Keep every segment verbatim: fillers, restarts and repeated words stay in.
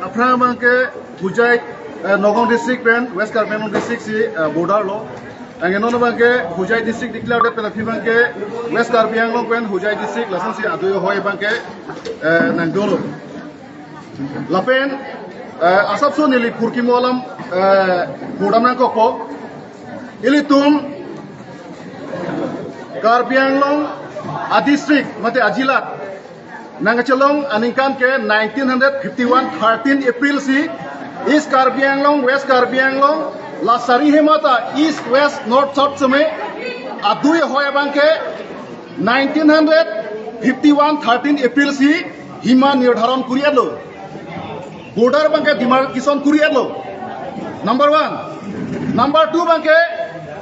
Aphrang abangke Hojai, eh, Nagaon district pen West Karbi Anglong district si, eh, border lo. Anke non abangke Hojai district declare det pen aphi abangke West Karbi Anglong pen Hojai district lasonsi adui ahoi abangke, eh, nangdolo. Lapen, eh, asapso neli phurkimo alam, eh, purdam nangkokpo. Ilitum Karbi Anglong a district mate ajilat nangkachelong aningkan ke nineteen fifty-one thirteen April si East Karbi Anglong, West Karbi Anglong, la sari hemata East, West, North, South seme adui ahoi abangke nineteen fifty-one thirteen April si hima nirdharon kuri-etlo. Border abangke demarcation kuri-etlo. Number one. Number two abangke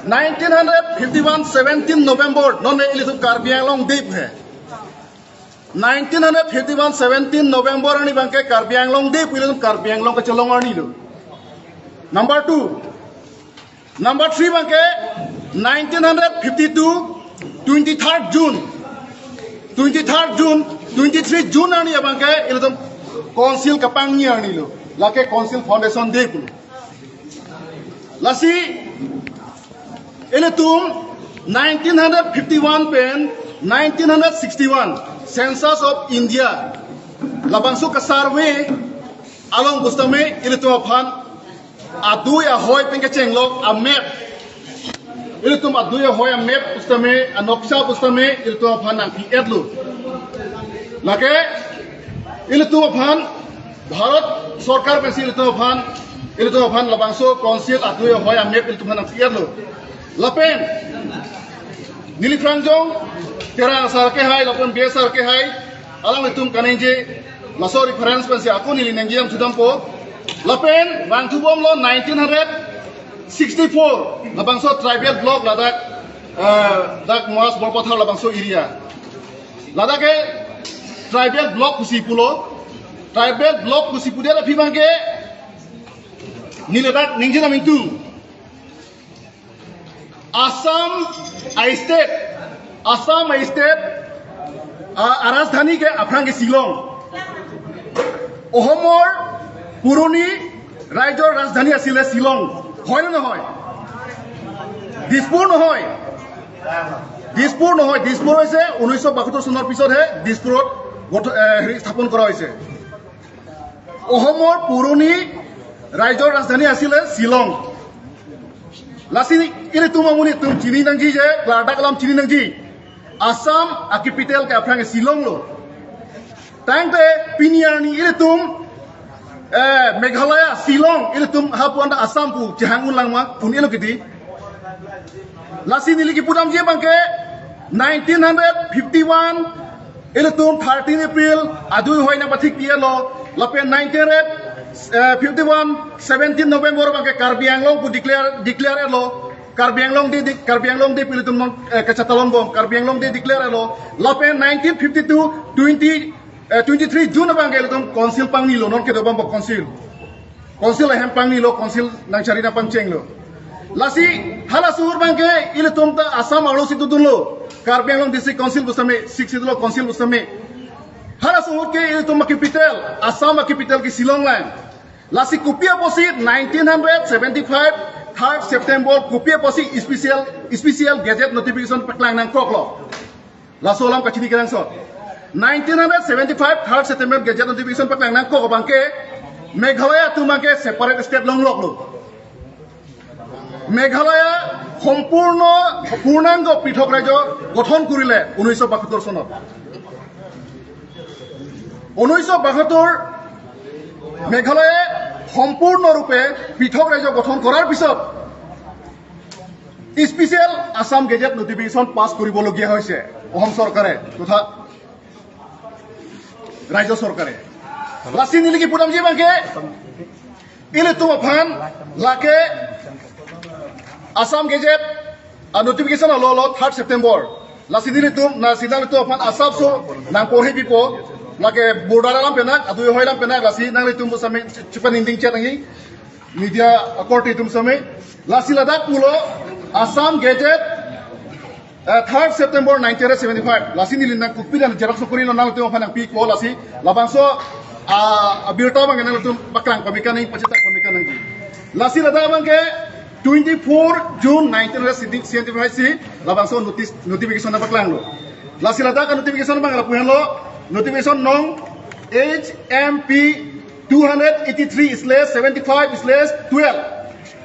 nineteen fifty-one seventeen November non ilitum Karbi Anglong Day he. Nineteen fifty-one seventeen November arni abangke Karbi Anglong Day pu ilitum Karbi Anglong kachelong arni lo. Number two. Number three abangke nineteen fifty-two twenty-third June. Twenty-third June, twenty-three June arni abangke ilitum Council kapangni arni lo. Lake Council Foundation Day pu. Lasi ilitum nineteen fifty-one pen nineteen sixty-one Census of India labangso ka-survey along pusitame ilitum aphan adui ahoi pen kechenglok a-map. Ilitum adui ahoi a-map pusitame, anoksa pusitame ilitum aphan nangpi-etlo. Lake ilitum aphan Bharat Sorkar pensi ilitum aphan, ilitum aphan labangso Council adui ahoi a-map ilitum aphan nangpi-etlo. Lapen neli phrang jong Terang asar kehai lapen B S R kehai alanglitum kaningje, laso reference pensi ako neli nangji jam sudampo. Lapen vangthu bomlo nineteen sixty-four labangso tribal block ladak, eh, dak Mas Borpathar labangso area. Ladak ke tribal block pusi pulo. Tribal block pusi pudet aphi abangke neli ladak ningje nangtum. Assam a-state, Assam a-state, a, a-rajdhani ke aphrang ke Shillong. অসমৰ পুৰণি ৰাজ্যৰ ৰাজধানী আছিলে শ্বিলং, হয় নে নহয়? দিছপুৰ নহয়, দিছপুৰ নহয়, দিছপুৰ হৈছে ঊনৈছশ বাসত্তৰ চনৰ পিছতহে দিছপুৰত গঠ-, এ, হেৰি স্থাপন কৰা হৈছে। অসমৰ পুৰণি ৰাজ্যৰ ৰাজধানী আছিলে Shillong. Lasi ilitum amonit atum chini nangji je, klardak alam chini nangji. Assam a-capital ke aphrang Shillong lo. Tangte pini arni ilitum, eh, Meghalaya, Shillong, ilitum hapu anta Assam pu chehang unlang ma, un-elo kiti. Lasi neli kipudamji abangke nineteen fifty-one ilitum thirteen April adui ahoi nangpathik pi-etlo, lapen nineteen fifty-one seventeen November abangke Karbi Anglong pu declare, declare-etlo. Karbi Anglong Day, Karbi Anglong Day pu ilitum non, eh, kachetalon bom, Karbi Anglong Day declare-etlo. Lapen nineteen fifty-two twenty, eh, twenty-three June abangke ilitum Council pangnilo, non kedo bom Council. Council ahem pangnilo, Council nangchari nangpangchenglo. Lasi hala suhur abangke ilitum ta Assam arlo si dodunlo. Karbi Anglong District Council pusitame, six si dolo Council pusitame. Hala suhur ke ilitum a-capital, Assam a-capital ke Shillong lang. Lasi kopi apotsi nineteen seventy-five third September kopi apotsi special, special gazette notification paklang nangkoklo. Laso alam kachini kenangsot. Nineteen seventy-five third September gazette notification paklang nangkok abangke Meghalaya atum abangke separate state longloklo. Meghalaya সম্পূৰ্ণ, পূৰ্ণাংগ পৃথক ৰাজ্য গঠন কৰিলে ঊনৈছশ বাসত্তৰ চনত। ঊনৈছশ বাসত্তৰ মেঘালয়ে সম্পূৰ্ণৰূপে পৃথক ৰাজ্য গঠন কৰাৰ পিছত স্পেচিয়েল আছাম গেজেট নটিফিকেশ্যন পাছ কৰিবলগীয়া হৈছে অসম চৰকাৰে তথা ৰাজ্য চৰকাৰে। Lasi neli kipudamji abangke ilitum aphan lake Assam Gazette a-notification alo lo third September. Lasi nelitum, lasi nanglitum aphan asapso nangporhi pipo. Lake border alam pen nang, adui ahoi alam pen nang, lasi nanglitum pusitame chepaningding chet nangji media akorte atum sitame. Lasi ladak pulo Assam Gazette, eh, third September nineteen seventy-five. Lasi neli nangkokpi dan xerox korilo, nanglitum aphan nangpiko. Lasi labangso Ah, abirta abang nangtum paklang pameka nang, pachethak pameka nangji. Lasi ladak abangke twenty-four June nineteen seventy-five si labangso notice notification na paklanglo. Lasi ladak notification abang lapu henlo, notification nong H M P two hundred eighty-three slash seventy-five slash twelve.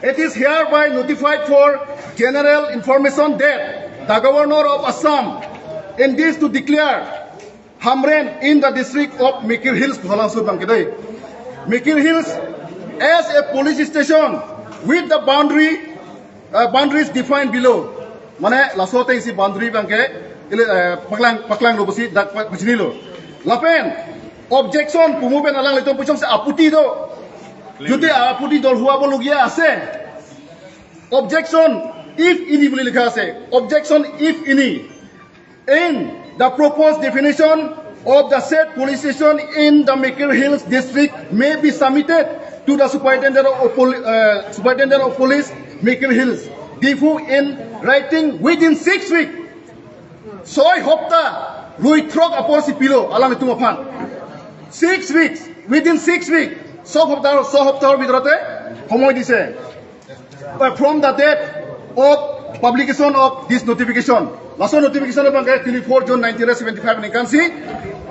It is hereby notified for general information that the Governor of Assam in this to declare Hamren in the district of Mikir Hills, Bholang Sur abangke dei. Mikir Hills as a police station with the boundary, uh, boundaries defined below. Mane laso ateng si boundary abangke ili, eh, paklang, paklanglo pusi dak pa-, pachinilo. Lapen objection pu mo pen alanglitum puchong si aputti do. Jodi aputti dolhua bologia ase. Objection if any pu likha ase. Objection if any. In the proposed definition of the said police station in the Mikir Hills district may be submitted to the Superintendent of Poli-, uh, Superintendent of Police, Mikir Hills, Diphu in writing within six weeks. Soi hopta, rui throk apor si pilo alanglitum aphan. Six weeks, within six weeks. Soi hopta, soi hopta bidrote homoi dise. But from the date of publication of this notification, laso notification abangke twenty-four June nineteen seventy-five aningkan si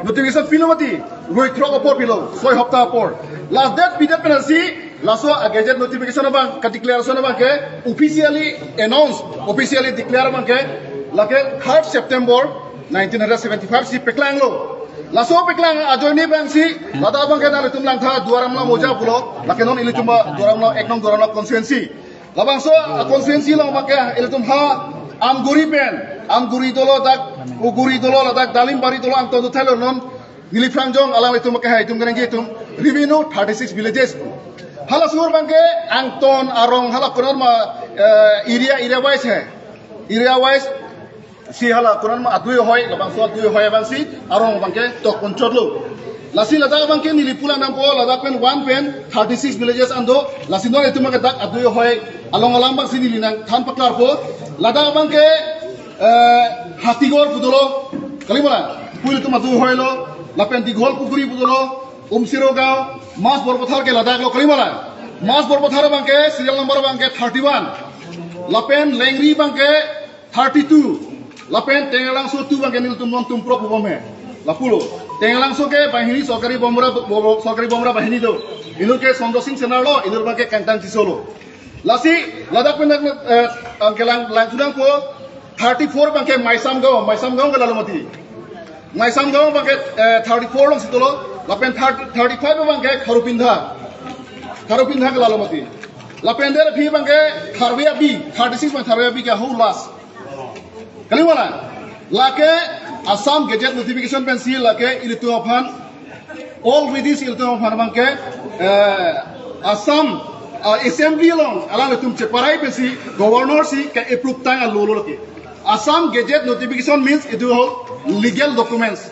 notification pilo mati, rui throk apor pilo, soi hopta apor. Last date pidet pensi laso a gazette notification abang, ka declaration abangke officially announce, officially declare abangke lake third September nineteen seventy-five si paklanglo. Laso paklang ajoine abang si ladak abangke nanglitum langtha Duar Amla Mouza pulo, lake non ilitum ba Duar Amla, ek nong Duar Amla constituency. Labangso a constituency along abangke ilitum ha Amguri pen, Amguri dolo dak, Uguri dolo ladak Dalimbari dolo angton do thailo non neli phrang jong alanglitum abangke ha itum kenangji itum revenue thirty-six villages. Hala sur abangke angton arong hala konar ma, eh, area, area wise he. Area wise si hala konar ma adui hoi, labangso adui hoi abang si arong abangke tok ponchotlo. Lasi ladak abangke neli pulang nangpo, ladak pen one pen thirty-six villages an do, lasi non itum abangke dak adui hoi along alam abang si neli nangthan paklarpo. Ladak abangke, eh, Hatigor pu dolo, kalima la, pu ilitum adui hoilo, lapen Dighol Pukuri pu dolo, Umsiro Gaon, Mas Borpathar ke ladak lo, kalima la. Mas Borpathar abangke serial number abangke thirty-one. Lapen Lengri abangke thirty-two. Lapen Tengalangso two abangke nelitum non Tumpro pubom he. Lapulo. Tengalangso ke bahini sorkari bomra, bo-, sorkari bomra bahini do. Inut ke Chandra Sing Sena lo, inut abangke Kangtang Tisso lo. Lasi ladak pen, eh, abangke lang, lang tunang po thirty-four abangke Maisam Gaon, Maisam Gaon ke lalo mati. Maisam Gaon abangke, eh, thirty-four along si dolo, lapen thirty, thirty-five abangke Kharupindha. Kharupindha ke lalo mati. Lapen der phi abangke Tharve Abi, thirty-six abang Tharve Abi ke whole last. Kalima la, lake Assam Gazette notification pensi lake ilitum aphan, already si ilitum aphan abangke, eh, Assam, ah, Assembly along alanglitum cheparai pensi Governor si ke approve tang alo lo lake. Assam Gazette notification means itum ho legal documents.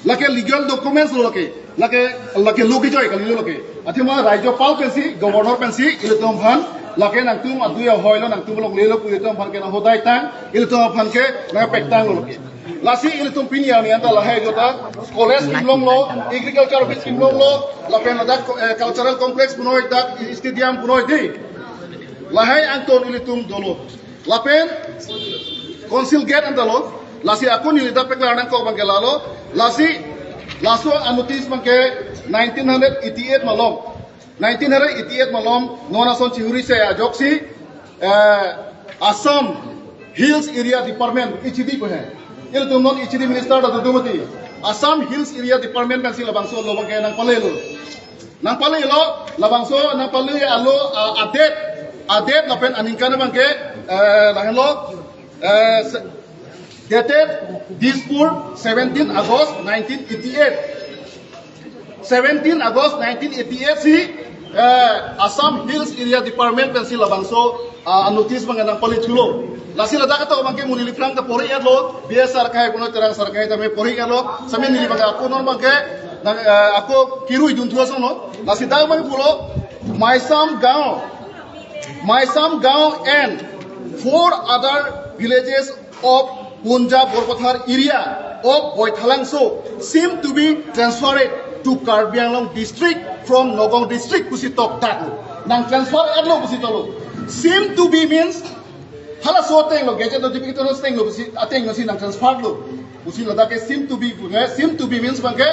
Lake legal documents lo lake. Lake, lake lo kejoi kali lo lake. Athema Rajyapal pensi, Governor pensi, ilitum aphan, lake nangtum adui ahoi lo, nangtum longle lo pu ilitum aphan ke nanghodai tang, ilitum aphan ke nangpek tang lo lake. Lasi ilitum pini arni anta lahai jota, college scheme longlo, agriculture office scheme longlo, lapen ladak, eh, cultural complex punoi dak, stadium punoi dei. Lahai angton ilitum dolo. Lapen Council Gate anta lo, lasi ako neli dak paklar nangkok abangke lalo, lasi laso a notice abangke nineteen eighty-eight malom, nineteen eighty-eight malom, non ason chihuri se ajoksi, eh, Assam Hills Area Department, H D pu he. Ilitum non H D minister ta dodumati. Assam Hills Area Department pensi labangso alo abangke nangpalelo. Nangpalelo, labangso, nangpale alo, ah, a date, a date lapen aningkan abangke, eh, lahenlo, eh, se-, dated Dispur seventeen August nineteen eighty-eight. Seventeen August nineteen eighty-eight si, eh, Assam Hills Area Department pensi labangso, ah, notice abang nangpale thulo. Lasi ladak ato abangke mo neli phrang ta pori etlo, B S Sarkahai punoi Terang Sarkahai tame pori etlo, sami neli abangke ako non abangke, nang, eh, ako kirui dun thu asonlo. Lasi dak abang pulo, Maisam Gaon, Maisam Gaon and four other villages of Punjab Borpathar area of Baithalangso seem to be transferred to Karbi Anglong district from Nagaon district pusi tokdaklo. Nang transfer etlo pusi toklo. Seem to be means halaso atenglo, gazette notification atenglo pusi, atenglo si nang transfer lo pusi ladak ke seem to be, eh, seem to be means abangke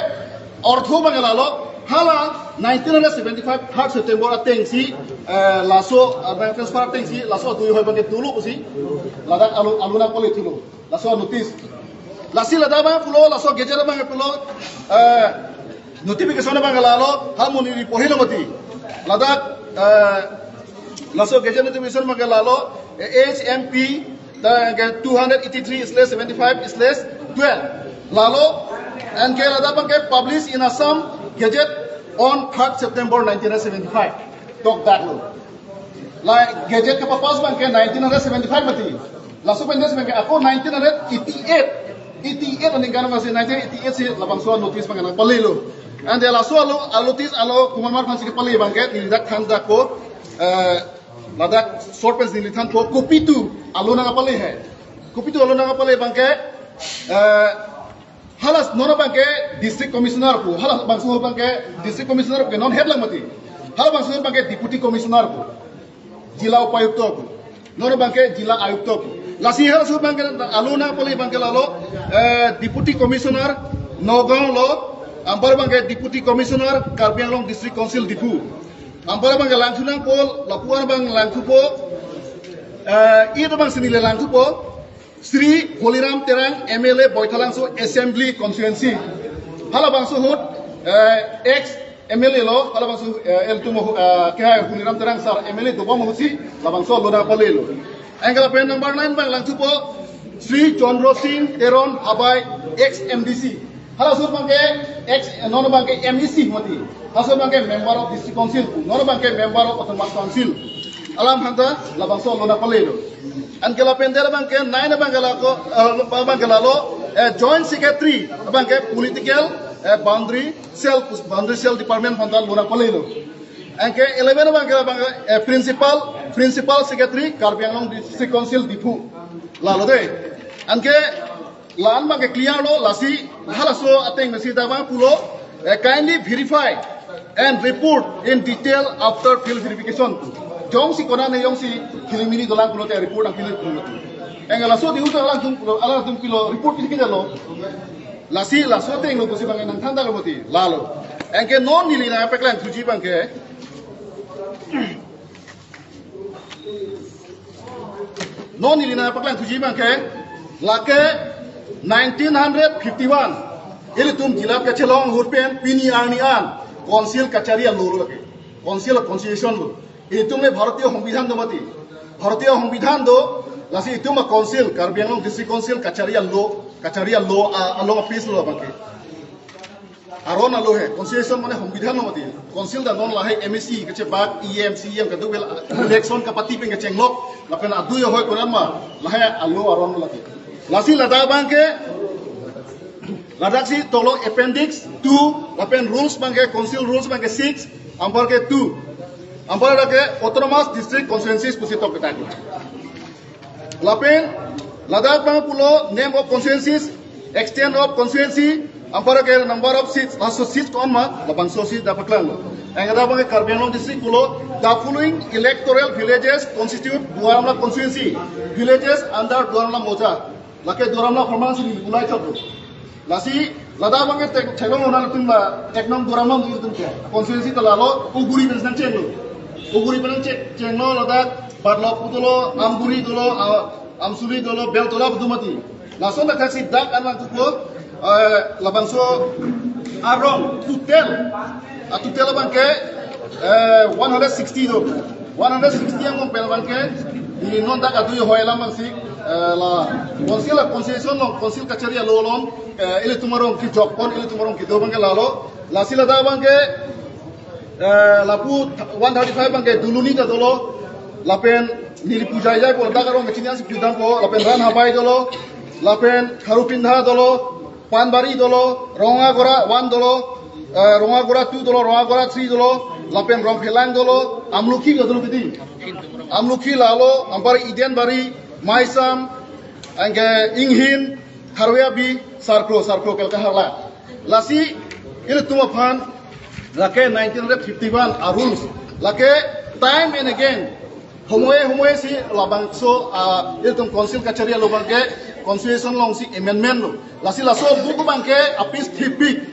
ortho abangke lalo, hala nineteen hundred seventy-five third September atengsi, eh, laso, eh, nang transfer atengsi laso adui ahoi abangke dolo pusi ladak alu, alu nangpale thulo. Laso notice. Lasi ladak abang pulo, laso gazette abang pulo, eh, notification abang lalo, ha monit ri pahilo mati. Ladak, eh, laso gazette notification abang lalo, eh, H M P, the, ke two hundred eighty-three slash seventy-five slash twelve. Lalo, anke ladak abangke published in Assam Gazette on third September nineteen hundred seventy-five. Tokdaklo. La gazette kepapass abangke nineteen hundred seventy-five mati. Laso pen abangke ako nineteen hundred eighty-eight. Eighty-eight aningkan abangsi nineteen eighty-eight si labangso notice abang nangpalelo. Anke laso alu, alu notice alu komat aphansi kepale abangke neli dak than dakpo, eh, ladak short pen neli thanpo kopi tu alu nangpale he. Kopi tu alu nangpale abangke, eh, hala non abangke district commissioner pu, halabangso abangke district commissioner pu non head lang mati. Halabangso abangke deputy commissioner pu, jila upayukta pu. Non abangke jila ayukta pu. Lasi halaso abangke alu nangpale abangke lalo, eh, deputy commissioner Nagaon lo, anpar abangke deputy commissioner Karbi Anglong District Council Diphu. Anpar abangke langthu nangpo, lapu-an abang langthupo, eh, ito abangsi neli langthupo, Shri Holiram Terang, M L A Baithalangso Assembly Constituency. Halabangso ahut, eh, ex M L A lo, halabangso, eh, ilitum, eh, kehai Holiram Terang sir M L A dobom ahutsi labangso alu nangpalelo. Anke lapen number nine abang langthupo, Shri Chandra Singh Teron Habai, ex M D C. Halaso abangke ex, non abangke M A C mati. Halaso abangke member of District Council, non abangke member of Autonomous Council. Alam aphanta labangso alu nangpalelo. Anke lapen der abangke nine abangke lako, eh, abangke lalo, eh, joint secretary abangke political, eh, boundary cell, boundary cell department aphanta alu nangpalelo. Anke eleven abangke, abangke, eh, principal, principal secretary Karbi Anglong District Council Diphu. Lalo de. Anke la-an abangke clear lo, lasi halaso ateng masi dak abang pulo, eh, kindly verify and report in detail after field verification. Jongsi konane jongsi khilimili dolang pulote report nangpale pulo. Anke laso dihu alangtum pulo, alangtum pilo report pini kita lo. Lasi laso atenglo pusi abangke nangthan daklo mati. Lalo. Anke non neli nangpaklang thuji abangke. Non neli nangpaklang thuji abangke, lake nineteen hundred fifty-one ilitum jila kachelong ahut pen pini arni an council kachari alo lo lake. Council constitution lo. Itum le Bharatiya Songbidhan do mati. Bharatiya Songbidhan do, lasi itum a-council, Karbi Anglong District Council kachari alo, kachari alo, a, along a-office lo abangke. Aron alo he, constitution mane Songbidhan lo mati. Council ta non lahai M A C kachebak, E M, C E M kadokave election kapati pen kachenglok, lapen adui ahoi konat ma, lahai alo aron lo lake. Lasi ladak abangke, ladaksi toklo appendix two, lapen rules abangke, council rules abangke six, anparke two. Anpar lake autonomous district constituencies pusi tok kita. Lapen ladak abang pulo name of constituencies, extent of constituency, anparke number of seats, laso seats ko-an ma, labangso seat dak paklanglo. Anke ladak abangke Karbi Anglong district pulo, the following electoral villages constitute Duar Amla constituency, villages under Duar Amla Mouza. Lake Duar Amla apharman si neli bulai thaplo. Lasi ladak abangke tek-, theklong lo nangtum la, ek nong Duar Amla nangtum ke. Constituency ta lalo, Uguri pen nangchenglo. Uguri pen nangcheng, chenglo ladak, Barlok pu dolo, Amguri dolo, a, Amsuli dolo, Beltola pu do mati. Lason dak thaksi dak an nangtupo, eh, labangso arong, total. A total abangke, eh, one hundred sixty do. One hundred sixty angbong pen abangke, ili non dak adui ahoi alam abangsi, eh, la council, la constitution lo, council kachari alo along, eh, ilitum arong kejokpon, ilitum arong kedo abangke lalo. Lasi ladak abangke, eh, lapu one thirty-five abangke Duluni ta dolo, lapen neli pujaijaipo, dak arong kachini ansi pudampo, lapen Ran Habai dolo, lapen Kharupindha dolo, Panbari dolo, Rongagora one dolo, eh, Rongagora two dolo, Rongagora three dolo, lapen Rongphelang dolo, Amlukhi dolo kedi. Amlukhi lalo, anpar Edenbari, Maisam, anke Inghin, Kharve Abi, Sarkro, Sarkro Kelkaharla. Lasi Ilitum aphan lake nineteen hundred fifty-one a rules lake time and again homoe homoe si labangso, ah, ilitum council kachari along abangke constitution alongsi amendment lo. Lasi laso book abangke apis thipik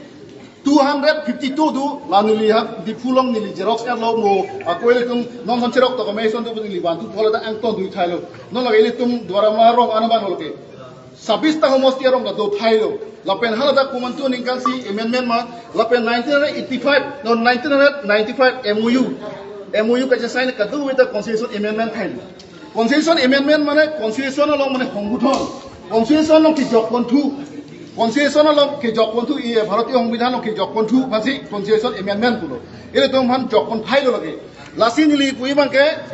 two hundred fifty-two do, la neli ha Diphu along neli xerox etlo mo, ako ilitum non non cherok to commission do neli bantu phola ta angton dui thailo. Non lake ilitum Duar Amla arong ana ban lo ke sabis ta homosti arong ta do thailo. Lapen hala ta kumantu ningkan si amendment ma, lapen nineteen eighty-five, no, nineteen ninety-five M O U. M O U kachesign kadu with the constitution amendment thailo. Constitution amendment mane constitution along mane hongbuthon. Constitution along kejok ponthu. Constitution along kejok ponthu, i Bharatiya Songbidhan along kejok ponthu, masi constitution amendment pulo. Ilitum aphan jok pon thailo lake. Lasi neli pu abangke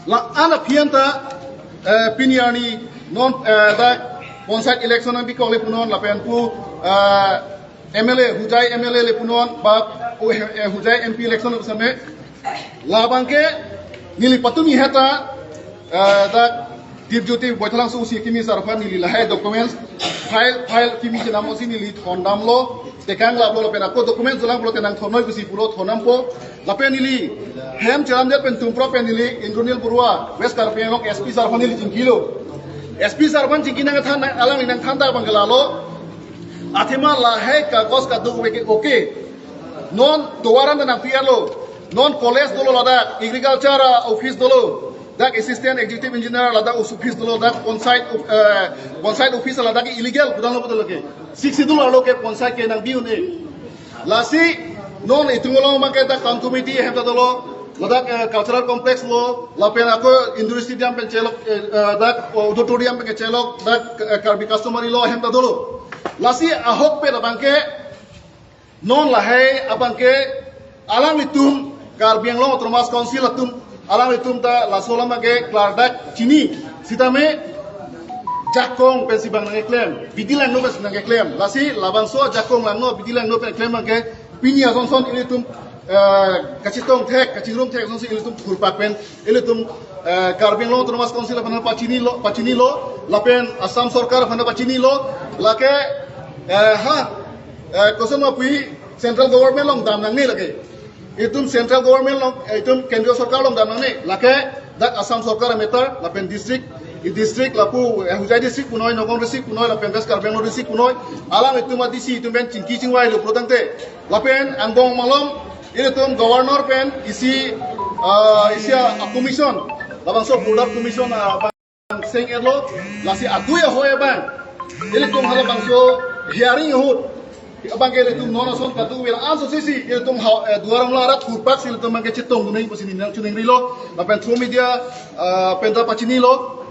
la-an aphi an ta, eh, pini arni non, eh, dak panchayat election nangpikok le punon lapen pu, eh, M L A, Hojai M L A le punon ba, oh, eh, Hojai M P election le pusame. Labangke neli patumi heta, eh, dak Dipjyoti Baithalangso usi kimi sar aphan neli lahai documents file, file kimi chenam usi neli thondamlo, tekang laplo lapen ako documents dolang pulote nangthonnoi pusi pulo thondampo. Lapen neli hem cheramdet pen tumpro pen neli Indranil Baruah, West Karbi Anglong S P sar aphan neli chingkilo. S P sar aphan chingki nangthan, alangli nangthan ta abangke lalo. Athema lahai kagos kadokave ke okay. Non tovar an nangpi-arlo. Non college dolo ladak, agriculture, ah, office dolo. Dak assistant executive engineer ladak office dolo, dak panchayat, eh, panchayat office ladak ke illegal pudamlo puta lake. Sixth Schedule arlo ke panchayat ke nangbi un-e. Lasi non itum along abangke dak town committee ahem ta dolo, ladak, eh, cultural complex lo, lapen ako indoor stadium pen chelok, eh, eh, dak auditorium pen chelok, dak, eh, Karbi customary law ahem ta dolo. Lasi ahokpet abangke non lahai abangke alanglitum Karbi Anglong Autonomous Council atum, alanglitum ta laso alam abangke klardak chini sitame jakong pensi bang nangkeklem, bidi langno pensi nangkeklem. Lasi labangso jakong langno, bidi langno pen keklem abangke pini asonson ilitum, eh, kachetong thek, kachingrum thek asonsi ilitum thurpak pen, ilitum, eh, Karbi Anglong Autonomous Council aphan pachinilo, pachinilo, lapen Assam Sorkar aphan pachinilo, lake, eh, ha, eh, koson ma pu, central government along dam nangne lake. Itum central government along, eh, itum kendriya sorkar along dam nangne. Lake dak Assam Sorkar a-matter, lapen district, i district lapu, eh, Hojai district punoi, Nagaon district punoi, lapen West Karbi Anglong district punoi. Alanglitum a-D C itum pen chingki chingvailo pulotangte. Lapen angbong malom, ilitum governor pen isi, ah, isi a-commission, labangso border commission, ah, seng-etlo, lasi adui ahoi abang ilitum halabangso hearing ahut abangke ilitum non ason kadokave la-an asosi ilitum ha, eh, Duar Amla arat thurpak si ilitum abangke chetongdun nangji pusi neli nangchiningrilo, lapen through media, ah, pen ta pachinilo.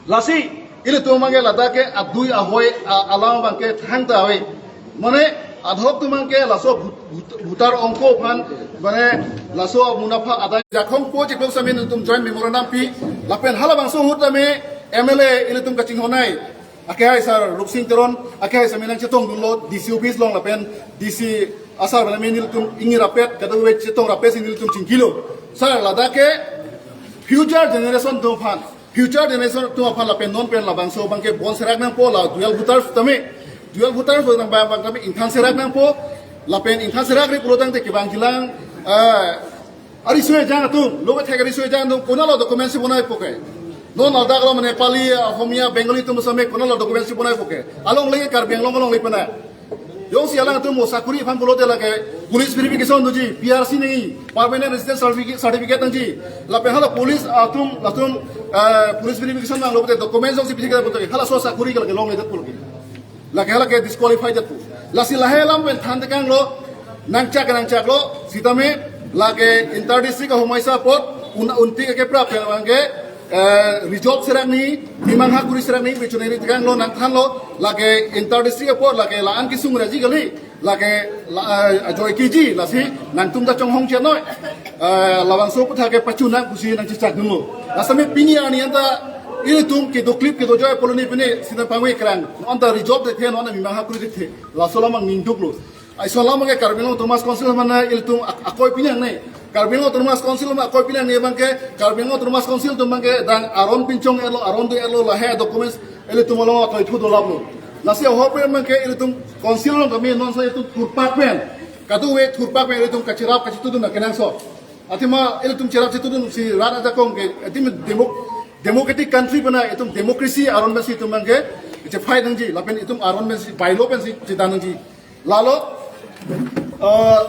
Lasi ilitum abangke ladak ke adui ahoi, ah, alam abangke thangta ave. Mane adhok atum abangke laso bhut-, bhut-, bhutar ongko aphan, mane laso munapha adai jakong po chiklo sitame ilitum joint memorandum pi, lapen halabangso ahut tame M L A ilitum kachinghonnei, akehai sar Rupsing Teron, akehai sitame nangchetongdunlo D C office along lapen D C asar pen ilitum ingir rapet, kadokave chetong rapet si ilitum chingkilo. Sar ladak ke future generation atum aphan, future generation atum aphan lapen non pen labangso abangke bon serak nangpo, la dual voters tame, dual voters nang abang, abang tame ingthan serak nangpo, lapen ingthan serakri pulotangte kevang jilang, eh, ariso ejang atum, lo kethek ariso ejang atum, konatlo document si bonaipo ke? Non ladak lo mane Nepali, Asomia, Bengali atum sitame konatlo document si bonaipo ke? Alongle Karbi Anglong alongle pena. Jongsi alangtum mo sakuri aphan pulote lake police verification doji, P R C nangji, permanent resident certificate, certificate nangji. Lapen hala police atum, latum, eh, police verification nanglo pulote document jongsi pithik pulote, halaso sakuri ke lake longledet pulo ke. Lake hala ke disqualified pu. Lasi lahai alam pen than tekanglo, nangchak nangchaklo, sitame lake inter district ahomaisa apot, un, unti ke prap ke abangke, eh, resolve serak nangji, mimang hakuri serak nangji, pu choningri tekanglo, nangthanlo, lake inter district apot, lake la-an kesung raji kali, lake la, eh, ajoike ji, lasi nangtum ta chonghong chenoi. Eh, labangso aputhak ke pachunang pusi nangchechakdunlo. Lasi me pini arni anta ilitum kedoklip kedojoi apoloni pini sina pangwe krang. Anta resolve dethe, non mimang hakuri dethe. Laso alam ningduklo. Laso alam ke Karbi Anglong Autonomous Council mana ilitum ak-, akoi pinangne. Karbi Anglong Autonomous Council mana akoi pinangne abangke, Karbi Anglong Autonomous Council atum abangke dang aron pinchong-etlo, aron do-etlo, lahai documents ilitum along akoi thu dolaplo. Lasi ahok pen abangke ilitum council along kami non sa itum thurpak pen, kadokave thurpak pen ilitum kachirap kachitudun akenangsot. Athema ilitum chirap chitudun si rat ajakong ke itum demo-, democratic country pen itum democracy aron pensi itum abangke chefight nangji, lapen itum aron pensi bylaw pensi chedan nangji. Lalo, eh,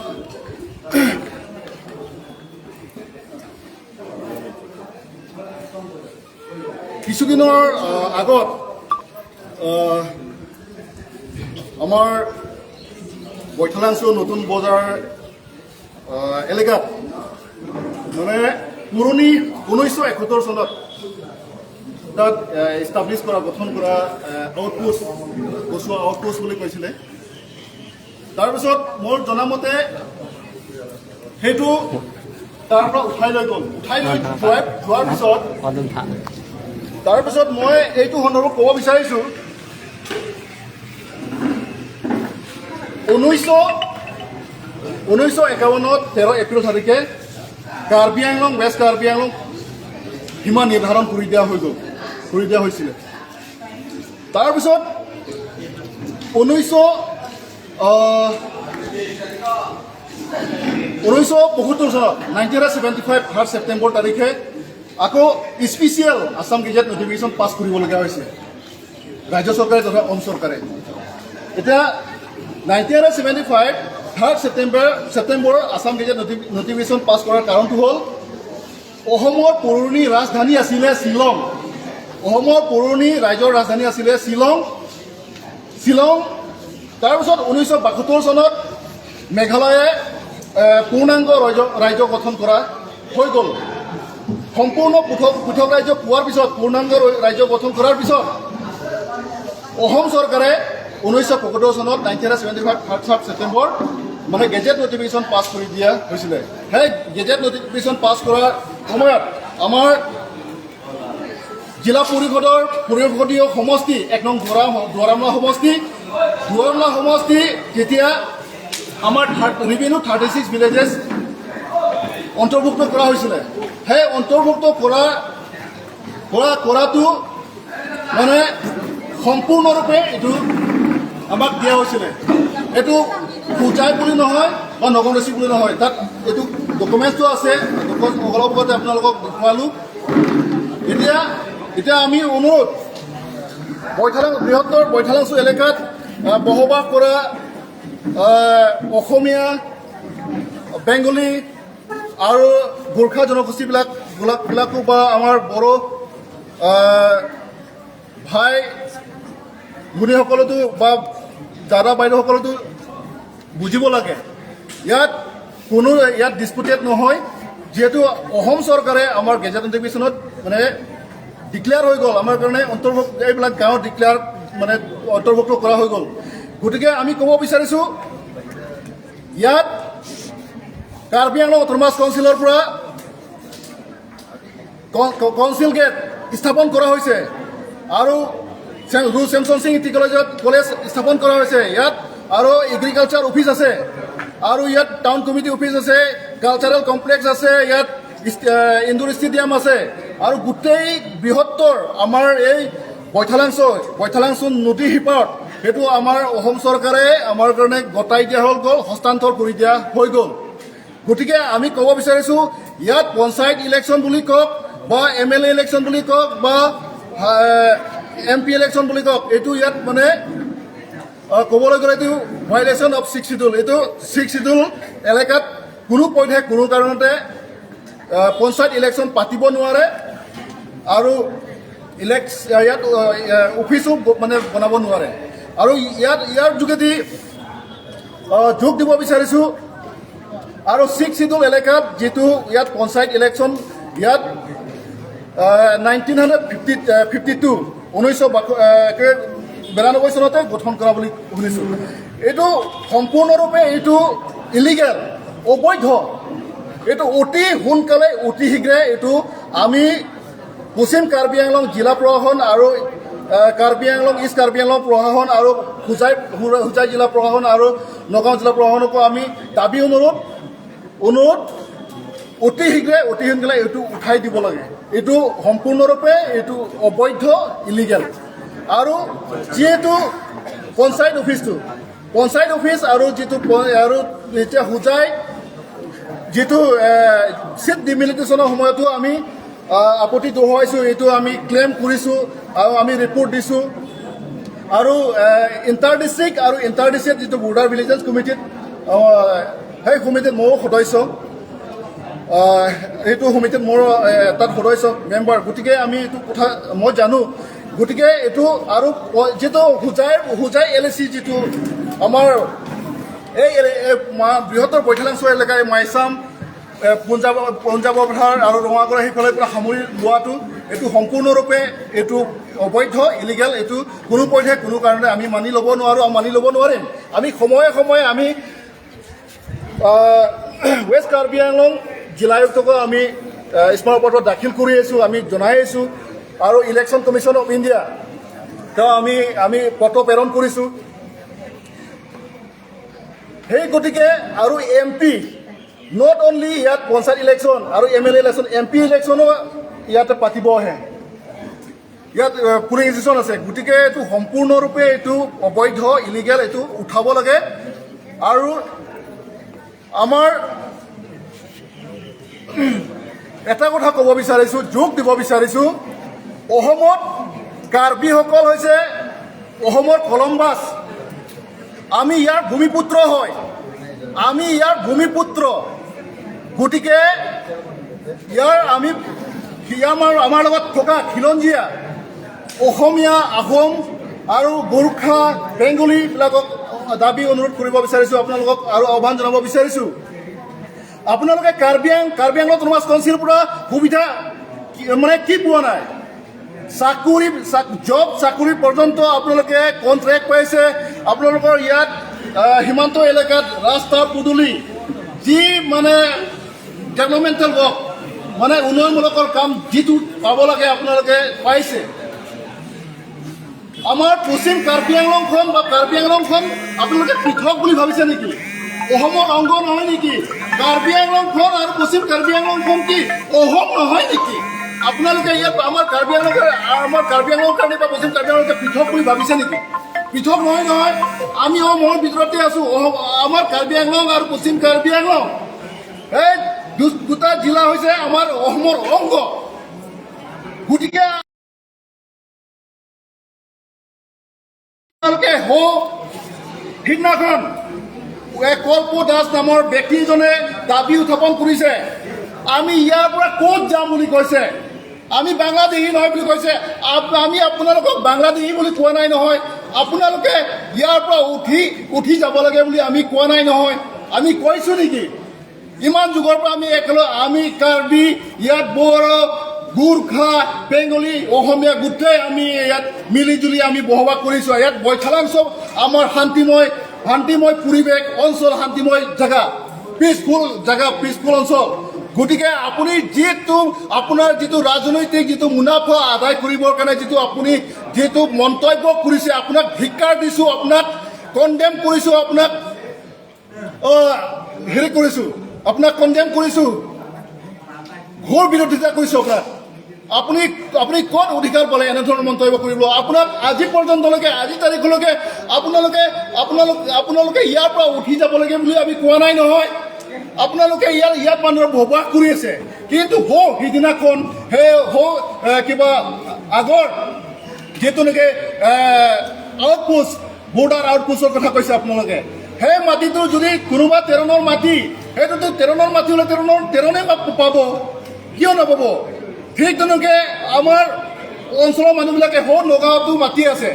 কিছুদিনৰ, আহ, আগত, আহ, আমাৰ বৈঠালাংচ' নতুন বজাৰ, আহ, এলেকাত মানে পুৰণি ঊনৈছশ এসত্তৰ চনত তাত, আহ, এষ্টাব্লিছ কৰা, গঠন কৰা, আহ, আউটপোষ্ট, কচুৱা আউটপোষ্ট বুলি কৈছিলে। তাৰপিছত মোৰ জনামতে সেইটো তাৰ পৰা উঠাই লৈ গ'ল। উঠাই লৈ যোৱাৰ, যোৱাৰ পিছত, তাৰপিছত মই এইটো সন্দৰ্ভত ক'ব বিচাৰিছো, ঊনৈছশ, ঊনৈছশ একাৱন্নত তেৰ এপ্ৰিল তাৰিখে কাৰ্বি আংলং, ৱেষ্ট কাৰ্বি আংলং সীমা নিৰ্ধাৰণ কৰি দিয়া হৈ গ'ল, কৰি দিয়া হৈছিলে। তাৰপিছত ঊনৈছশ, আহ, ঊনৈছশ পঁসত্তৰ চনত, nineteen hundred seventy five third September তাৰিখে আকৌ স্পেচিয়েল আছাম গেজেট নটিফিকেশ্যন পাছ কৰিবলগীয়া হৈছে ৰাজ্য চৰকাৰে তথা অসম চৰকাৰে। এতিয়া nineteen hundred seventy five third September, ছেপ্টেম্বৰৰ আছাম গেজেট নটি-, নটিফিকেশ্যন পাছ কৰাৰ কাৰণটো হ'ল অসমৰ পুৰণি ৰাজধানী আছিলে শ্বিলং। অসমৰ পুৰণি ৰাইজৰ ৰাজধানী আছিলে শ্বিলং। শ্বিলং, তাৰপিছত ঊনৈছশ বাসত্তৰ চনত মেঘালয়ে, এ, পূৰ্ণাংগ ৰাজ্য, ৰাজ্য গঠন কৰা হৈ গ'ল। সম্পূৰ্ণ পৃথক, পৃথক ৰাজ্য পোৱাৰ পিছত, পূৰ্ণাংগ ৰ-, ৰাজ্য গঠন কৰাৰ পিছত অসম চৰকাৰে ঊনৈছশ পঁসত্তৰ চনত, nineteen hundred seventy five third September, মানে গেজেট নটিফিকেশ্যন পাছ কৰি দিয়া হৈছিলে। সেই গেজেট নটিফিকেশ্যন পাছ কৰাৰ সময়ত আমাৰ জিলা পৰিষদৰ পৰিষদীয় সমষ্টি এক নং দুৱাৰা-, দুৱাৰামলা সমষ্টি, দুৱাৰামলা সমষ্টি যেতিয়া আমাৰ third, revenue thirty six villages অন্তৰ্ভুক্ত কৰা হৈছিলে, সেই অন্তৰ্ভুক্ত কৰা, কৰা, কৰাটো মানে সম্পূৰ্ণৰূপে এইটো আমাক দিয়া হৈছিলে। এইটো হোজাই বুলি নহয় বা নগাঁও ডিষ্ট্ৰিক্ট বুলি নহয়, তাত এইটো ডকুমেণ্টছটো আছে, ডকুমেণ্টছ অলপ আগতে আপোনালোকক দেখুৱালোঁ। এতিয়া, এতিয়া আমি অনুৰোধ, বৈঠালাং-, বৃহত্তৰ বৈঠালাংচ' এলেকাত, আহ, বসবাস কৰা, আহ, অসমীয়া, বেংগলী আৰু গোৰ্খা জনগোষ্ঠীবিলাক, বিলাক-, বিলাকো বা আমাৰ বড়ো, আহ, ভাই ভনীসকলেতো বা দাদা বাইদেউসকলেতো বুজিব লাগে, ইয়াত কোনো, ইয়াত ডিছপুটেড নহয়। যিহেতু অসম চৰকাৰে আমাৰ গেজেট নটিফিকেশ্যনত মানে ডিক্লেয়াৰ হৈ গ'ল, আমাৰ কাৰণে অন্তৰ্ভুক্ত, এইবিলাক গাঁও ডিক্লেয়াৰ মানে অন্তৰ্ভুক্ত কৰা হৈ গ'ল। গতিকে আমি ক'ব বিচাৰিছোঁ, ইয়াত কাৰ্বি আংলং অট'নমাছ কাউন্সিলৰ পৰা ক-, ক-, কাউন্সিল গেট স্থাপন কৰা হৈছে আৰু চে-, ৰুল চেমচন সিং ইটি কলেজত, কলেজ স্থাপন কৰা হৈছে। ইয়াত আৰু এগ্ৰিকালচাৰ অফিচ আছে আৰু ইয়াত টাউন কমিটি অফিচ আছে, কালচাৰেল কমপ্লেক্স আছে, ইয়াত ইষ্ট-, এ, ইনডোৰ ষ্টেডিয়াম আছে আৰু গোটেই বৃহত্তৰ আমাৰ এই বৈঠালাংচ', বৈঠালাংচ' নদী সিপাৰত সেইটো আমাৰ অসম চৰকাৰে আমাৰ কাৰণে গতাই দিয়া হৈ গ'ল, হস্তান্তৰ কৰি দিয়া হৈ গ'ল। গতিকে আমি ক'ব বিচাৰিছোঁ, ইয়াত পঞ্চায়ত ইলেকশ্যন বুলি কওক বা এম এল এ ইলেকশ্যন বুলি কওক বা, আহ, এম পি ইলেকশ্যন বুলি কওক, এইটো ইয়াত মানে, আহ, ক'বলৈ গ'লে এইটো ভায়লেশ্যন অফ ছিক্স চিডিউল। এইটো ছিক্স চিডিউল এলেকাত কোনো পধ্যে কোনো কাৰণতে, আহ, পঞ্চায়ত ইলেকশ্যন পাতিব নোৱাৰে আৰু ইলেক্স-, ইয়াত, আহ, আহ, অফিচো ব-, মানে বনাব নোৱাৰে। আৰু ইয়াত, ইয়াৰ যোগেদি, আহ, যোগ দিব বিচাৰিছোঁ আৰু ছিক্স চিডিউল এলেকাত যিটো ইয়াত পঞ্চায়ত ইলেকশ্যন ইয়াত, আহ, নাইনটিন হাণ্ড্ৰেড ফিফটি, আহ, ফিফটি টু, ঊনৈছশ বাস-, আহ, একে বিৰান্নব্বৈ চনতে গঠন কৰা বুলি শুনিছোঁ। এইটো সম্পূৰ্ণৰূপে এইটো ইলিগেল, অবৈধ। এইটো অতি সোনকালে, অতি শীঘ্ৰে এইটো আমি পশ্চিম কাৰ্বি আংলং জিলা প্ৰশাসন আৰু, আহ, কাৰ্বি আংলং, ইষ্ট কাৰ্বি আংলং প্ৰশাসন আৰু হোজাই, হোজাই জিলা প্ৰশাসন আৰু নগাঁও জিলা প্ৰশাসনকো আমি দাবী অনুৰোধ, অনুৰোধ অতি শীঘ্ৰে, অতি সোনকালে এইটো উঠাই দিব লাগে। এইটো সম্পূৰ্ণৰূপে এইটো অবৈধ, ইলিগেল। আৰু যিহেতু পঞ্চায়ত অফিচটো, পঞ্চায়ত অফিচ আৰু যিটো প- আৰু এতিয়া হোজাই যিটো এ, চিট ডিলিমিটেশ্যনৰ সময়তো আমি আ, আপত্তি দোহাৰিছোঁ, এইটো আমি ক্লেইম কৰিছোঁ আৰু আমি ৰিপৰ্ট দিছোঁ। আৰু ইণ্টাৰ ডিষ্ট্ৰিক্ট আৰু ইণ্টাৰ ডিষ্ট্ৰিক্ট যিটো বৰ্ডাৰ ভিজিলেন্স কমিটিত, আ, সেই সমিতিত ময়ো সদস্য, আ, এইটো সমিতিত মোৰ এ, তাত সদস্য মেম্বাৰ। গতিকে আমি এইটো কথা মই জানো। গতিকে এইটো আৰু প- যিটো হোজাই হোজাই এল এ চি যিটো আমাৰ এই এলে- এই মা- বৃহত্তৰ বৈঠালাংচ' এলেকা এই মাইচাম, এ, পঞ্জাৱ পঞ্জাৱৰ পথাৰ আৰু ৰঙাগড়া সেইফালে পৰা সামৰি লোৱাটো এইটো সম্পূৰ্ণৰূপে এইটো অবৈধ, ইলিগেল। এইটো কোনো পধ্যে কোনো কাৰণে আমি মানি ল'ব নোৱাৰোঁ আৰু মানি ল'ব নোৱাৰিম। আমি সময়ে সময়ে আমি আহ, ৱেষ্ট কাৰ্বি আংলং জিলা আয়ুক্তকো আমি আহ, স্মাৰক পত্ৰ দাখিল কৰি আছোঁ, আমি জনাই আছোঁ। আৰু ইলেকশ্যন কমিশ্যন অফ ইণ্ডিয়া তেওঁ আমি আমি পত্ৰ প্ৰেৰণ কৰিছোঁ। সেই গতিকে আৰু এম পি, নট অনলি ইয়াত পঞ্চায়ত ইলেকশ্যন আৰু এম এল এ ইলেকশ্যন, এম পি ইলেকশ্যনো ইয়াতে পাতিব আহে। ইয়াত পুলিং ষ্টেচন আছে। গতিকে এইটো সম্পূৰ্ণৰূপে এইটো অবৈধ, ইলিগেল, এইটো উঠাব লাগে। আৰু আমাৰ এটা কথা ক'ব বিচাৰিছোঁ, যোগ দিব বিচাৰিছোঁ, অসমত কাৰ্বিসকল হৈছে অসমৰ কলম্বাছ। আমি ইয়াৰ ভূমিপুত্ৰ হয়, আমি ইয়াৰ ভূমিপুত্ৰ। গতিকে ইয়াৰ আমি ইয়াৰ আমাৰ আমাৰ লগত থকা খিলঞ্জীয়া অসমীয়া, আহোম আৰু গোৰ্খা, বেংগলীবিলাকক দাবী অনুৰোধ কৰিব বিচাৰিছোঁ আপোনালোকক আৰু আহ্বান জনাব বিচাৰিছোঁ। আপোনালোকে কাৰ্বি আং কাৰ্বি আংলং অট'নমাছ কাউন্সিলৰ পৰা সুবিধা কি- মানে কি পোৱা নাই? চাকৰি চাক- জব চাকৰি পৰ্যন্ত আপোনালোকে কণ্ট্ৰেক্ট পাইছে। আপোনালোকৰ ইয়াত আহ, সীমান্ত এলেকাত ৰাস্তা পদূলি যি মানে ডেভেলপমেণ্টেল ৱৰ্ক মানে উন্নয়নমূলকৰ কাম যিটো পাব লাগে আপোনালোকে পাইছে। আমাৰ পশ্চিম কাৰ্বি আংলংখন বা কাৰ্বি আংলংখন আপোনালোকে পৃথক বুলি ভাবিছে নেকি? অসমৰ অংগ নহয় নেকি? কাৰ্বি আংলংখন আৰু পশ্চিম কাৰ্বি আংলংখন কি অসম নহয় নেকি? আপোনালোকে ইয়াত আমাৰ কাৰ্বি আংলং আমাৰ কাৰ্বি আংলং কাৰণে বা পশ্চিম কাৰ্বি আংলংকে পৃথক বুলি ভাবিছে নেকি? পৃথক নহয় নহয়, আমি অসমৰ ভিতৰতে আছো। অসম আমাৰ কাৰ্বি আংলং আৰু পশ্চিম কাৰ্বি আংলং এই দু- দুটা জিলা হৈছে আমাৰ অসমৰ অংগ। গতিকে আপোনালোকে হৌ সিদিনাখন এই কল্প দাস নামৰ ব্যক্তি এজনে দাবী উত্থাপন কৰিছে, আমি ইয়াৰ পৰা ক'ত যাম বুলি কৈছে, আমি বাংলাদেশী নহয় বুলি কৈছে। আপ- আমি আপোনালোকক বাংলাদেশী বুলি কোৱা নাই নহয়। আপোনালোকে ইয়াৰ পৰা উঠি উঠি যাব লাগে বুলি আমি কোৱা নাই নহয়। আমি কৈছো নেকি? ইমান যুগৰ পৰা আমি একেলগে আমি কাৰ্বি, ইয়াত বড়ো, গোৰ্খা, বেংগলী, অসমীয়া গোটেই আমি ইয়াত মিলি জুলি আমি বসবাস কৰিছো। ইয়াত বৈঠালাংচ' আমাৰ শান্তিময় শান্তিময় পৰিৱেশ অঞ্চল, শান্তিময় জেগা, পিচফুল জেগা, পিচফুল অঞ্চল। গতিকে আপুনি যিটো আপোনাৰ যিটো ৰাজনৈতিক যিটো মুনাফা আদায় কৰিবৰ কাৰণে যিটো আপুনি যিটো মন্তব্য কৰিছে, আপোনাক ধিক্কাৰ দিছো, আপোনাক কণ্ডেম কৰিছো, আপোনাক অ, হেৰি কৰিছো, আপোনাক কণ্ডেম কৰিছো, ঘোৰ বিৰোধিতা কৰিছো আপোনাক। আপুনি আপুনি ক'ত অধিকাৰ পালে এনেধৰণৰ মন্তব্য কৰিবলৈ? আপোনাক আজি পৰ্যন্তলৈকে, আজি তাৰিখলৈকে আপোনালোকে আপোনালোক আপোনালোকে ইয়াৰ পৰা উঠি যাব লাগে বুলি আমি কোৱা নাই নহয়। আপোনালোকে ইয়াৰ ইয়াত মানুহৰ বসবাস কৰি আছে, কিন্তু হৌ সিদিনাখন সেই হৌ এ, কিবা আগৰ যিটো নেকি আউটপোষ্ট, বৰ্ডাৰ আউটপোষ্টৰ কথা কৈছে আপোনালোকে। সেই মাটিটো যদি কোনোবা তেৰণৰ মাটি, সেইটোতো তেৰণৰ মাটি হ'লে তেৰণৰ তেৰণে পা- পাব, কিয় নাপাব? ঠিক তেনেকে আমাৰ অঞ্চলৰ মানুহবিলাকে সৌ নগাঁৱতো মাটি আছে,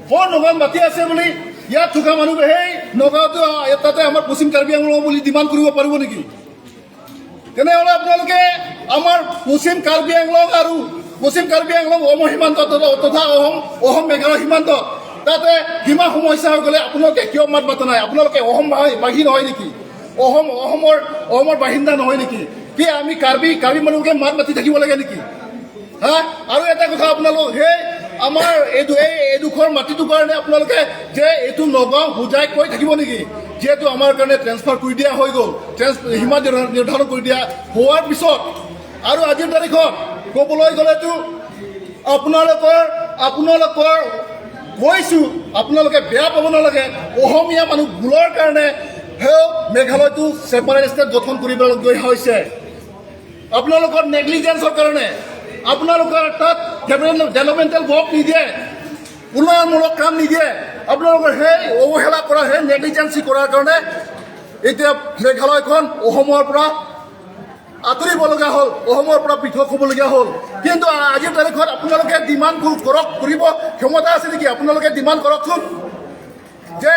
সৌ নগাঁৱত মাটি আছে বুলি ইয়াত থকা মানুহে সেই নগাঁৱতো আ- তাতে আমাৰ পশ্চিম কাৰ্বি আংলং বুলি ডিমাণ্ড কৰিব পাৰিব নেকি? তেনেহ'লে আপোনালোকে আমাৰ পশ্চিম কাৰ্বি আংলং আৰু পশ্চিম কাৰ্বি আংলং অসম সীমান্ত তথা তথা অসম অসম মেঘালয় সীমান্ত তাতে সীমা সমস্যা হৈ গ'লে আপোনালোকে কিয় মাত মাতা নাই? আপোনালোকে অসম বাসী বাসী নহয় নেকি? অসম অসমৰ অসমৰ বাসিন্দা নহয় নেকি? কি আমি কাৰ্বি কাৰ্বি মানুহকে মাত মাতি থাকিব লাগে নেকি? হা? আৰু এটা কথা আপোনালোক সেই আমাৰ এইটো এই এইডোখৰ মাটিটোৰ কাৰণে আপোনালোকে যে এইটো নগাঁও হোজাই কৈ থাকিব নেকি? যিহেতু আমাৰ কাৰণে ট্ৰেন্সফাৰ কৰি দিয়া হৈ গ'ল, ট্ৰেন্স সীমা নিৰ্ধাৰণ কৰি দিয়া হোৱাৰ পিছত আৰু আজিৰ তাৰিখত ক'বলৈ গ'লেতো আপোনালোকৰ আপোনালোকৰ কৈছো, আপোনালোকে বেয়া পাব নালাগে। অসমীয়া মানুহ ভুলৰ কাৰণে সেই মেঘালয়টো ছেপাৰেট ষ্টেট গঠন কৰিবলগীয়া হৈছে। আপোনালোকৰ নেগলিজেন্সৰ কাৰণে, আপোনালোকৰ তাত ডেভেলপমেণ্টেল ৱৰ্ক নিদিয়ে, উন্নয়নমূলক কাম নিদিয়ে। আপোনালোকৰ সেই অৱহেলা কৰা, সেই নেগলিজেন্সি কৰাৰ কাৰণে এতিয়া মেঘালয়খন অসমৰ পৰা আঁতৰিবলগীয়া হ'ল, অসমৰ পৰা পৃথক হ'বলগীয়া হ'ল। কিন্তু আজিৰ তাৰিখত আপোনালোকে ডিমাণ্ড কৰ-, কৰক, কৰিব, ক্ষমতা আছে নেকি? আপোনালোকে ডিমাণ্ড কৰকচোন যে,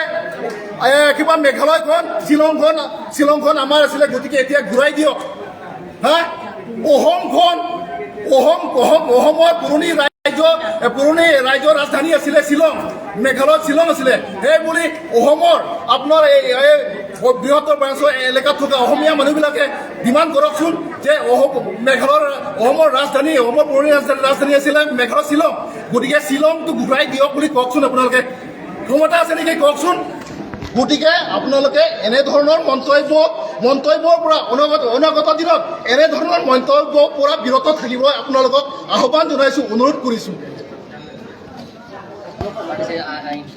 এ, কিবা মেঘালয়খন, শ্বিলংখন, শ্বিলংখন আমাৰ আছিলে, গতিকে এতিয়া ঘূৰাই দিয়ক। হা? অসমখন, অসম, অসম, অসমৰ পুৰণি ৰাজ্য, এ, পুৰণি ৰাজ্যৰ ৰাজধানী আছিলে শ্বিলং, মেঘালয়ত শ্বিলং আছিলে। সেই বুলি অসমৰ আপোনাৰ এই, এই বৃহত্তৰ ব্ৰাঞ্চৰ এলেকাত থকা অসমীয়া মানুহবিলাকে ডিমাণ্ড কৰকচোন যে অসম, মেঘালয়ৰ, অসমৰ ৰাজধানী, অসমৰ পুৰণি ৰাজধানী, ৰাজধানী আছিলে মেঘালয় শ্বিলং, গতিকে শ্বিলংটো ঘূৰাই দিয়ক বুলি কওকচোন আপোনালোকে। ক্ষমতা আছে নেকি কওকচোন? গতিকে আপোনালোকে এনেধৰণৰ মন্তব্য, মন্তব্যৰ পৰা অনাগত, অনাগত দিনত এনেধৰণৰ মন্তব্যৰ পৰা বিৰত থাকিবলৈ আপোনালোকক আহ্বান জনাইছো, অনুৰোধ কৰিছো।